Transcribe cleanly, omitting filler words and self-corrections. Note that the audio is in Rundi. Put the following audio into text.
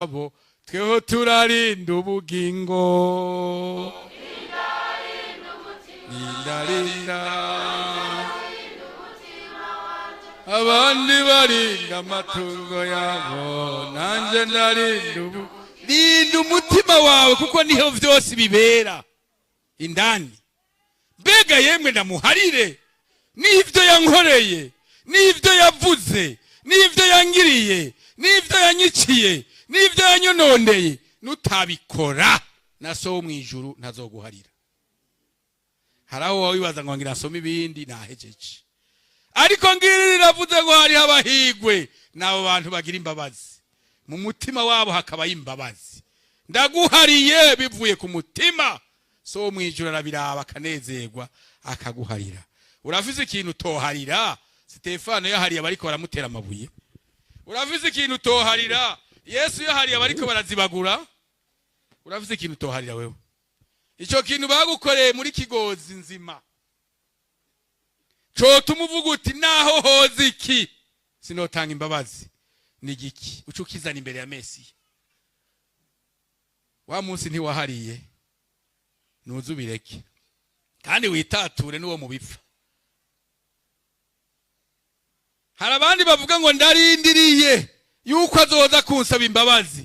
Abo tweho turarinda ubugingo. Rinda, rinda. Abandi barinda amatungo yabo, nanjye ndarinda ubu. Rinda umutima wawe, kuko niho vyose bibera indani. Mbega yemwe, ndamuharire n'ivyo yankoreye, n'ivyo yavuze, n'ivyo yangiriye, n'ivyo yanyiciye, n'ivyo yanyononeye? Nutabikora, na So wo mw'ijuru ntazoguharira. Hari aho wowe wibaza ngo ngira nsome ibindi, nahejeje. Ariko ngiri riravuze ngo hariho abahigwe n'abo bantu bagira imbabazi, mu mutima wabo hakabayo imbabazi. Ndaguhariye bivuye ku mutima. So wo mw'ijuru arabiraba, akanezerwa, akaguharira. Urafise ikintu utoharira? Sitefano yahariye abariko baramutera amabuye. Urafise ikintu utoharira? Yesu yahariye abariko barazibagura. Urafise ikintu utoharira wewe? Ico kintu bagukoreye muri Kigozi nzima cotuma uvuga uti: "Naho hoza iki, sinotanga imbabazi", ni giki? Uca ukizana imbere ya Mesiya. Wa munsi ntiwahariye, nuze ubireke kandi witature n'uwo mubipfa. Hari abandi bavuga ngo: "Ndarindiriye yuko azoza kunsaba imbabazi."